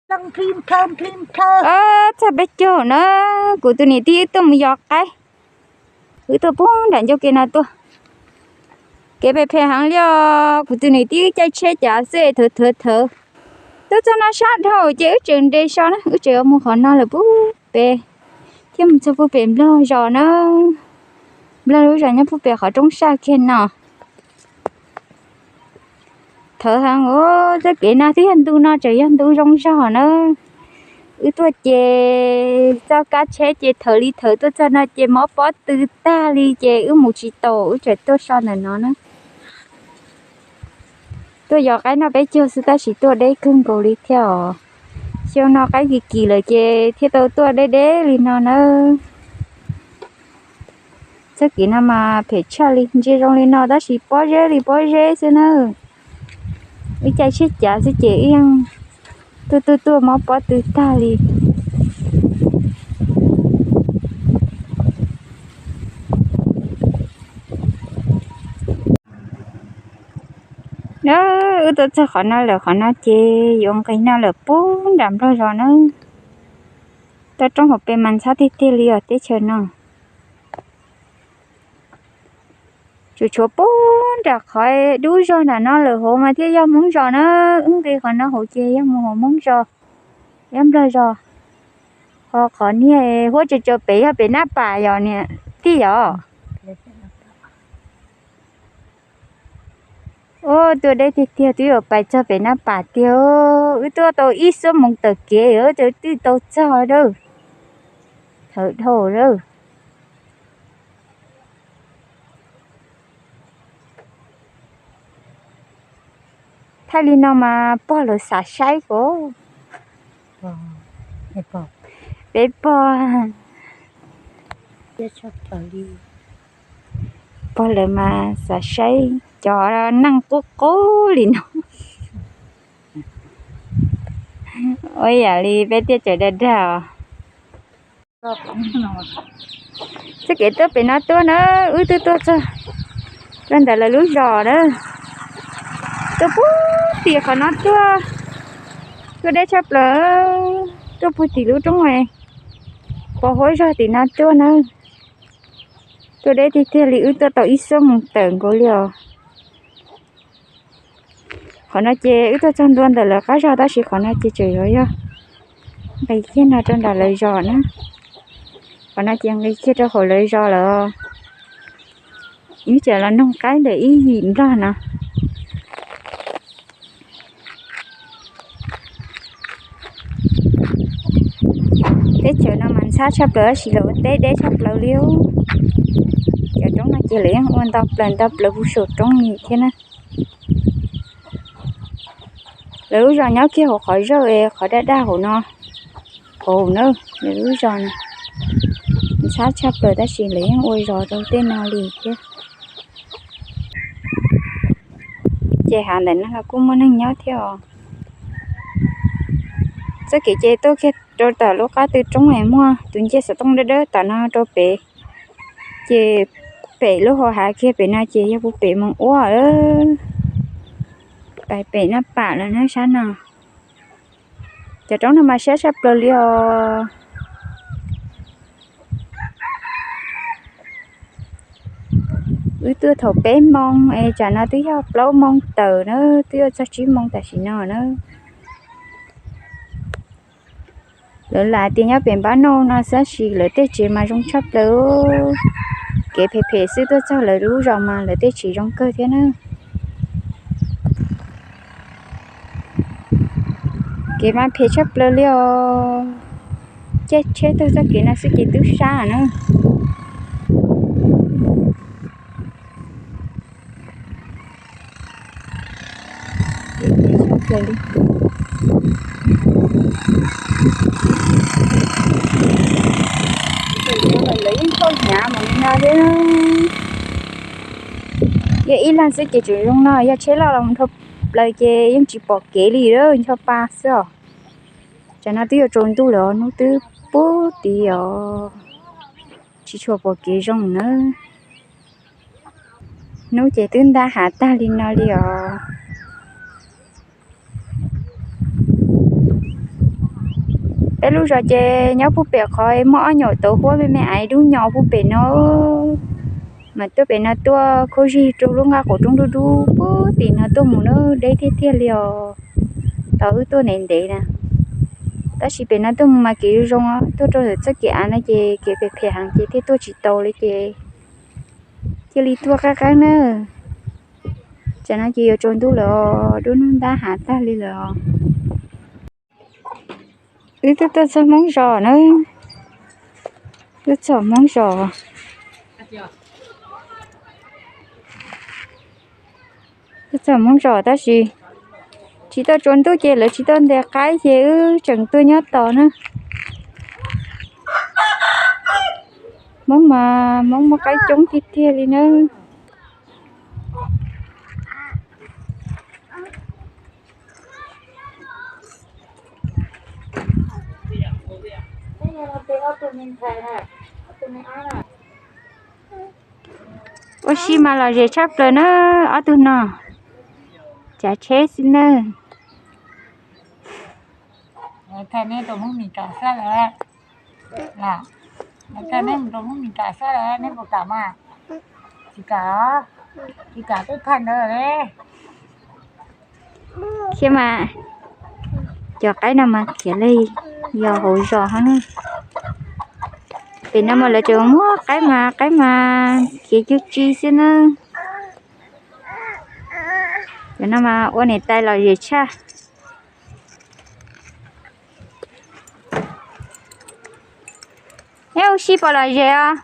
Txog peb caug na, kuv tus niam tij wb tuaj mus yos qaib, wb tuaj puag nram ncauj kev no tuaj. Kev phem phem heev li os, kuv tus niam tij wb caij tsheb cav xwb thawv thawv thawv. Tuaj txog no sab dhau ces wb tseem nres so na, wb tseem yuav mus qhov no lawm puag pem, thiaj mus txog puag pem Nplog zos na. Nplog lub zos nyob puag pem qhov roob saj kiag no. Thawv heev os, txoj kev no twb yog ntu no tseem yog ntu zoo zog na. Wb tuaj ces txoj kab tsheb ces thawv li thawv, tuaj txog no ces mob pob tw tag li ces wb mus tsis tau, wb tseem tuaj so ntawm no na. Tuaj yos qaib noj peb caug xwb tab sis tuaj deb kawg nkaus li thiab os. Xyoo no qaib kis kis lawm ces thiaj tau tuaj deb deb li no na. Txoj kev no mas phem tshaj li, ntsia zoo li no tab sis pob zeb li pob zeb xwb na. Wb caij tsheb cav xwb ces wb yeej tuaj tuaj tuaj mob pob tw tag li. Na, wb tuaj txog qhov no lawm, qhov no ces yuav nqis no lawm puag nram Nplog zos na. Toj roob hauv pes mas ntxhab tiag tiag li os teb chaws no. Tsuas tshuav puag nram qhov dub zog nram no lawm hauv mas thiaj yog Hmoob zos na. Wb nqis qhov no hauv ces yog mus hauv Hmoob zos, yog Nplog zos. Ho qhov niag huab tsaus tsaus pem yog pem Nab Pas yom niam tij yom. Ua tuaj deb tiag tiag twb yuav pais txog pem Nab Pas tiag. Wb tuaj tau ib xuab moos tawm kev ces twb tau txog lawm. Thawv dhau lawm. Thaij li no mas pog lawv xav saib kuv. Peb pog, pog lawv mas xav saib cov neeg qub qub li no. Ua yam li peb tiaj tsaws dag dag os. Txoj kev tuaj pem no tuaj na, wb twb tuaj txog rau ntawm lawv lub zos na. Tuaj puag tim qhov no tuaj, tuaj deb tshaj plaws, tuaj puag tim lub roob pos huab zog tim no tuaj na. Tuaj deb tiag tiag li, wb tuaj tau ib xuab moos tawm nkaus li os. Qhov no ces wb tuaj txog ntua ntawm lawv qab zog tab sis qhov no ces tseem yuav yog nqis kiag no rau nram lawv zos na. Qhov no ces nqis kiag rau hauv lawv zos lawm. Wb tseem los noog qaib ntawm ib yim Nplog no. Teb chaws no mas ntxhab tshaj plaws tab sis lawv ua teb deb tshaj plaws li. Cov roob no ces lawv yeej ua nto plaws nto plaws puag saum roob li thiab na. Lawv lub zos nyob kiag hauv qhov zawj es qhov daj daj hauv no, hauv na, lawv lub zos no ntxhab tshaj plaws tab sis lawv yeej ua zos rau tej no li thiab. Ces hav ntawm no los kuj muaj neeg nyob thiab os. Txoj kev ces tuaj kiag rau tom lub qab tw roob es muaj tus ncej xov tooj dawb dawb tom no rau pem. Ces pem lub hauv hav kiag pem no ces yog puag pem Moos Uab, pais pem Naj Pam lawm na sab no. Cov roob no mas siab tshaj plaws li os. Wb tuaj thaum peb moo es tsam no twb yog plaub moo tawm na, twb yuav txog tsib moo tam sim no na. Lawv lam tias nyob pem npab nauj no tab sis lawv tej tsev mas zoo tshaj plaws. Kev phem phem xwb, tuaj txog lawv lub zos mas lawv tej tsev zoo kawg thiab na. Kev mas phem tshaj plaws li os. Caij tsheb taug txoj kev no xwb ces twb sab na. Lawv yeej thauj hnyav mus li no thiab. Yog ib leeg xwb ces tseem zoo no, yog tsheb loj los mus dhau plaws ces yeej tsis pom kev li, ncho pa xwb os. Tsam no twb yuav tsaus ntuj lawm, hnub twb puag tid os, tsis tshua pom kev zoo na. Hnub ces twb ntab hav tag li no li os. Peb lub zos ces nyob puag pem qhov muaj ob nyuam tauv huab me me aiv dub nyo puag pem no. Mas tuaj pem no tuaj khuab zig rau lub nqaj qaum roob dub dub puag tim no tuaj mus na, deb tiag tiag li os. Tau wb tuaj ntev ntev na, tab sis pem no tuaj mus mas kev zoo zoo, tuaj rau ntawm txoj kev av no ces kev phem phem heev ces thiaj tuaj tsis tau li ces cia li tuaj qab qab na. Tsam no ces yuav tsaus ntuj lawm os, dub hnub ntab hav tag li lawm os. Wb twb tuaj txog Hmoob zos na, tuaj txog Hmoob zos. Tuaj txog Hmoob zos tab sis tsis tau tsaus ntuj ces lawv tsis tau ntes qaib ces wb tseem tuaj nyob tos na. Hmoob mas Hmoob muaj qaib coob tiag tiag li na. Ua si mas lom zem tshaj plaws na, ob tug no. Tsav tsheb xwb na. Thaij neb rau Hmoob Mes Kas saib lawm. Thaij neb mus rau Hmoob Mes Kas saib lawm, neb puas kam mas? Tsis kam, tsis kam twb thaij ntawd li. Thiab mas cov qaib no mas khiav li yog hauv zos hov na. Pem no mas lawv tseem muab qaib mas, qaib mas khiav cug tsi xwb na. Cov no mas ua niam tais lom zem tshaj. Neb ua si puas lom zem os?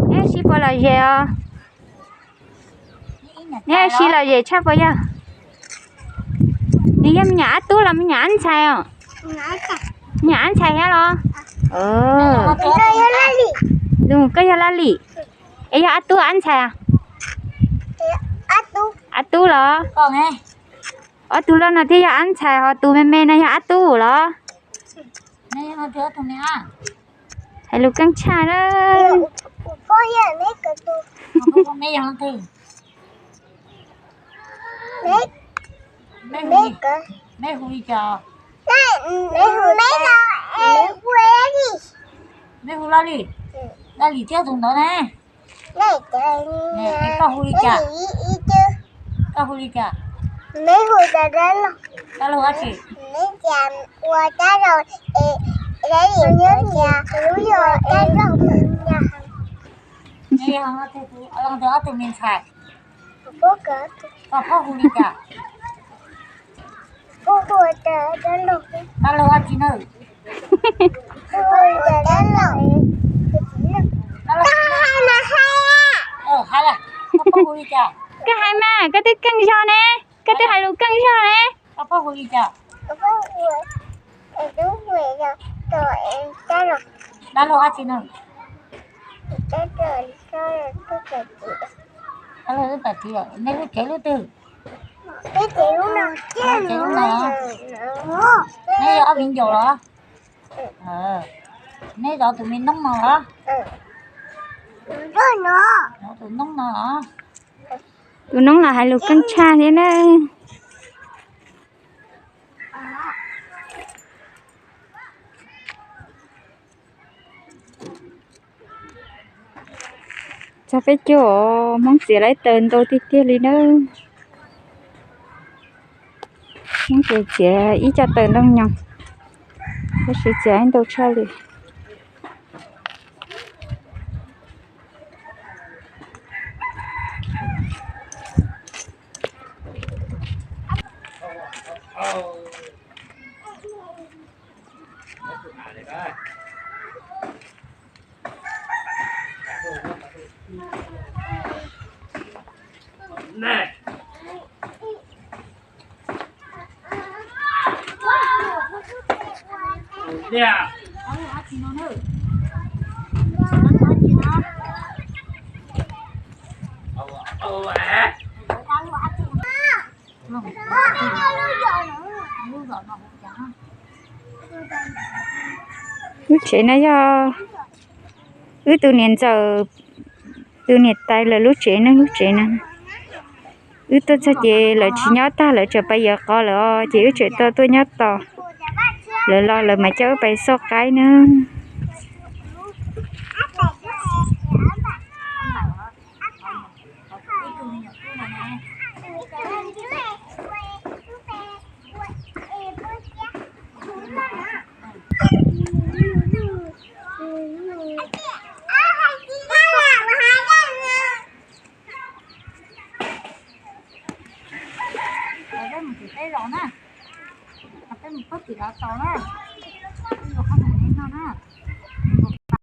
Neb ua si puas lom zem os? Neb ua si lom zem tshaj puas yog? Nws yog me nyuam ab tub los me nyuam ab ntxhais os? Me nyuam ab ntxhais thiab los? Koj yog Laj Lim. Es yog ab tub ab ntxhais? Ab tub los? Ob tug loj no thiaj yog ab ntxhais, ho tus me me no yog ab tub los? Hais lus keej tshaj na. Neb hu Laj Lim, Laj Lim thiab tus ntawd ne. Koj hu li cas? Koj hu li cas? Dab Laug dab tsi? Ob tug me ntxhais, koj phob hu li cas? Dab Laug dab tsi na? Koj hais mas, koj twb keej zog ne, koj twb hais lus keej zog ne. Dab Laug dab tsi na? Dab Laug twb pais txiv, neb lub tsev lub twg? Lub tsev lub no. Neb yog ob viv ncaus los? Neb zov tus me noob no los? Zov tus noob no los? Tus noob los hais lus keej tshaj thiab na. Txog peb caug, Hmoob txiav laib taws ntau tiag tiag li na. Hmoob txiav ib co taws ntoo nyoos, tab sis txiav ib ntau tshaj li. Lub tsev no yog wb tus niam ntxawm, tus niam tais lawv lub tsev ne, lub tsev no. Wb tuaj txog ces lawv tsis nyob tag, lawv tseem pais yuav qos lawm os, ces wb tseem tau tuaj nyob tos. Lawv los lawv mas coj wb pais xauj qaib na. Peb mus tim peb zos na, peb mus pab tim lawv tau na, peb yuav qhov ntawm no na, mus